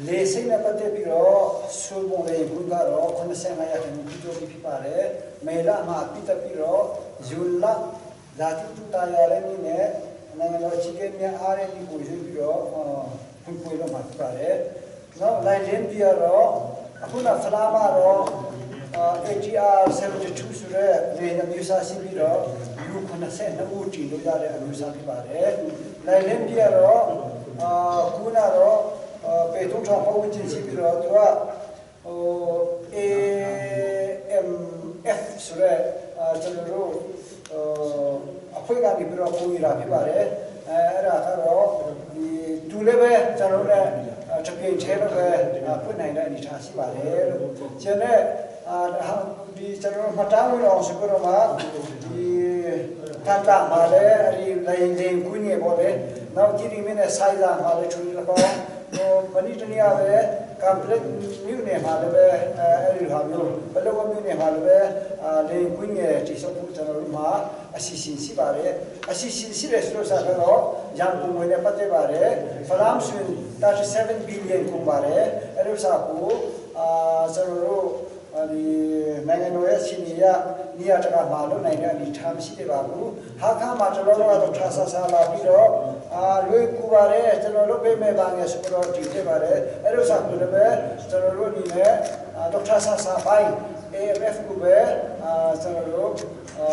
လေဆိပ်နဲ့ပတ်သက်ပြီးတော့ ဆူပုံလေဘုကတော့ 85ရာခိုင်နှုန်းပြကျော်ပြီးဖြစ်ပါတယ်။မေလမှာပြတက်ပြီးတော့ ဇွန်လဇာတိတူတာရတဲ့နေ့နဲ့ နိုင်ငံတော်ချီကဲမြအားတဲ့နေ့ကိုရွေးပြီးတော့ ဖွင့်ပွေတော့မှာဖြစ်ပါတယ်။နောက် လိုင်လင်းပြတော့ အခုနဖလာမှာတော့ ATR 72ဆိုတဲ့လေအမျိုးအစားရှိပြီးတော့ လူ82ဦးတည်လို့ရတဲ့အမျိုးအစားဖြစ်ပါတယ်။လိုင်လင်းပြတော့ အာခုနတော့ ပေ3000ပတ်ဝန်းကျင်ရှိပြီးတော့ သူကဟို AMF ဆိုတဲ့ ကျွန်တော်တို့အဖွဲ့ကနေပြီးတော့ပို့ရတာဖြစ်ပါတယ်။အဲအဲ့ဒါကတော့ ဒီတူလည်းပဲ ကျွန်တော်တို့လည်း တပြိန်ချဲပဲဖွင့်နိုင်တဲ့အနေအထားရှိပါတယ်လို့။ ကျန်တဲ့အာဒီကျွန်တော်မှတ်တမ်းဝင်အောင်ဆိုပြီးတော့မှ ဒီတန်တာမှာလည်း အဲဒီလိုင်လင်ကွင်းနေပေါ့လေ။ နောက်ကြည့်ဒီမင်းနဲ့ဆိုင်လာမှာလည်း ထူလကောင်း ဟိုမနိတနီယပဲ ကမ်ပလက်မြို့နယ်မှာလည်းပဲ အဲဒီဟာမျိုး ဘလောမြို့နယ်မှာလည်းပဲ လေကွင်းငယ်တိဆောက်ဖို့ ကျွန်တော်တို့မှာအစီအစဉ်ရှိပါတယ်။ အစီအစဉ်ရှိတယ်ဆိုတော့တော့ ရန်ကုန်ဝင်နဲ့ပတ်သက်ပါတယ်။ ဖလမ်ဆွင် 37 billion ကုန်ပါတယ်။ အဲဒီဥစ္စာကို အာကျွန်တော်တို့ဒီနိုင်ငံတော်ရဲ့စီနီယာနေရာတကာမှာလုပ်နိုင်တဲ့အနေအထားမရှိသေးပါဘူး။ ဟာခါမှာ ကျွန်တော်တို့ကတော့ ထာဆာဆာလာပြီးတော့ အာလွေကူပါတယ် ကျွန်တော်လုပ်ပေးမယ်ပါငယ်ဆိုတော့ တည်ခဲ့ပါတယ်။ အဲ့လိုဆိုလည်းပဲ ကျွန်တော်တို့အနေနဲ့ ဒေါက်တာဆာဆာပိုင်း AMF ကိုပဲ အာကျွန်တော်တို့အာ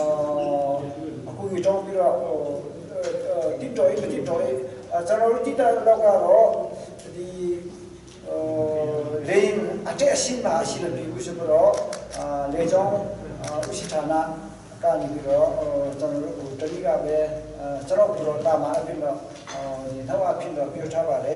အခုကြီးတောင်းပြီးတော့ တိတော်ရေးမတိတော်ရေး ကျွန်တော်တို့တိတော်တော့ကတော့ ဒီလေအတက်အရှင်းမှာရှိတယ်ပြီဆိုတော့ အာလေချောင်းဥရှိဌာနကနေပြီးတော့ ကျွန်တော်တို့တတိကပဲ ကျွန်တော်တို့တာမှာအဖြစ်တော့ ဒီနောက်အဖြစ်တော့ပြောထားပါတယ်။